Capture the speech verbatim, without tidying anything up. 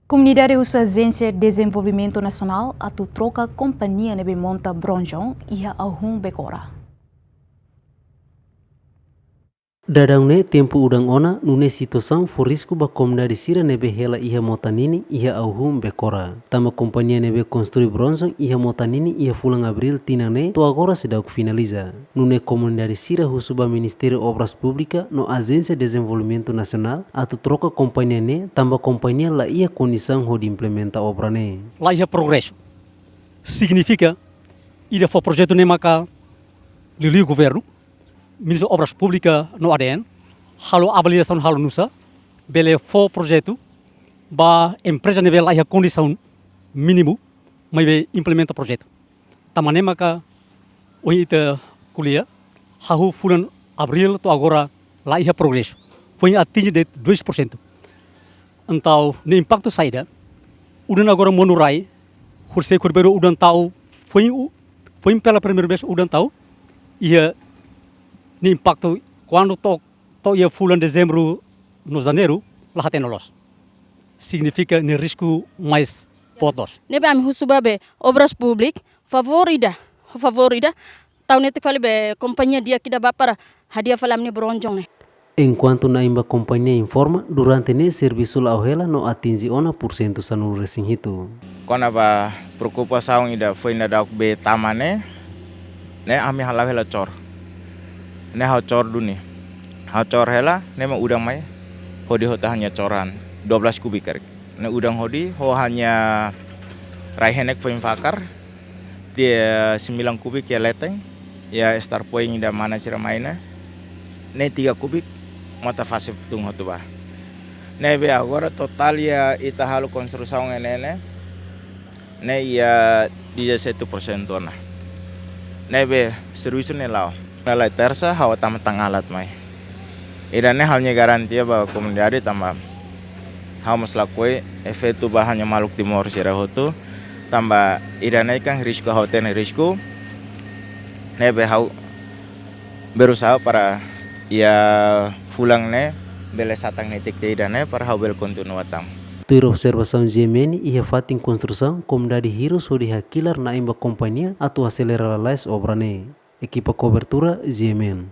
Komunidade husu Ajénsia Dezenvolvimentu Nasionál atu troka kompañia ne'ebé monta bronjon iha Au-hun Bekora. Daudaun ne'e tempu udan ona, nune'e situasaun fó risku ba komunidade sira ne'ebé hela iha mota ninin iha Au-hun Bekora. Tanba kompañia ne'ebé konstrui bronjon iha mota ninin iha fulan Abríl tinan ne'e to'o agora seidauk finaliza. Nune'e komunidade sira husu ba Ministériu Obras Públikas no Ajénsia Dezenvolvimentu Nasionál atu troka kompañia ne'e tanba kompañia la iha kondisaun hodi implementa obra ne'e. La iha progresu. Signifika ida fó projetu ne'e maka liuliu governu, Ministériu Obras Públikas no A D N, halo avaliasaun halo nusá, bele fó projetu ba empreza ne'ebé la iha kondisaun mínimu, maibé implementa projetu. Tanba ne'e maka ohin ita ko'alia, hahú fulan Abríl to'o agora la iha progresu. Foin atinje de'it dois por cento. Entaun, ne'e impaktu saida, udan agora monu rai, husi korberu udan tau, foin u-, foin pela primeira vez udan tau, iha ne'e impaktu kuandu to'o, to'o iha fulan Dezembru no Janeiru, la hatene loos. Signifika ne'e risku mais boot loos. Ne'ebé ami husu ba be Obras Públikas, favór ida, favór ida, tau netik fali be kompañia di'ak ida bá para hadi'a fali ami-nia bronjon ne'e. Enkuantu na'in ba kompañia informa, durante ne'e servisu la'o hela no atinje ona pursentu sanulu-resin-hitu. Kona-ba preokupasaun ida foin daudauk be tama ne'e, ne'e ami hala'o hela cor. Ne'e ha'u cor duni. Ha'u cor hela, ne'e mak udan mai, hodi hotu ha'u-nia coran, dua belas kubik karik. Ne'e udan hodi, ho ha'u-nia rai-henek foin fakar, tiha sembilan kubik iha leten, iha start point ida mana sira mai ne'e, ne'e tiga kubik, mota fase tun hotu bá. Ne'ebé agora totál iha ita halo konstrusaun ne'e ne'e, ne'e iha dezassete por cento ona. Ne'ebé servisu ne'e la'o. Ne'e lai tersa, ha'u tama tan alat mai. Ida-ne'e ha'u-nia garantia ba komunidade tanba ha'u mós lakohi efeitu ba ha'u-nia maluk Timor sira hotu. Tanba ida-ne'e kan risku, ha'u hatene risku. Ne'ebé ha'u berusaha para iha fulan ne'e bele satan netik tiha ida-ne'e para ha'u bele kontinua tan. Tuir observasaun G M N, iha fatin konstrusaun, komunidade hirus hodi hakilar na'in ba kompañia atu aselera lalais obra ne'e. Ekipa kobertura G M N.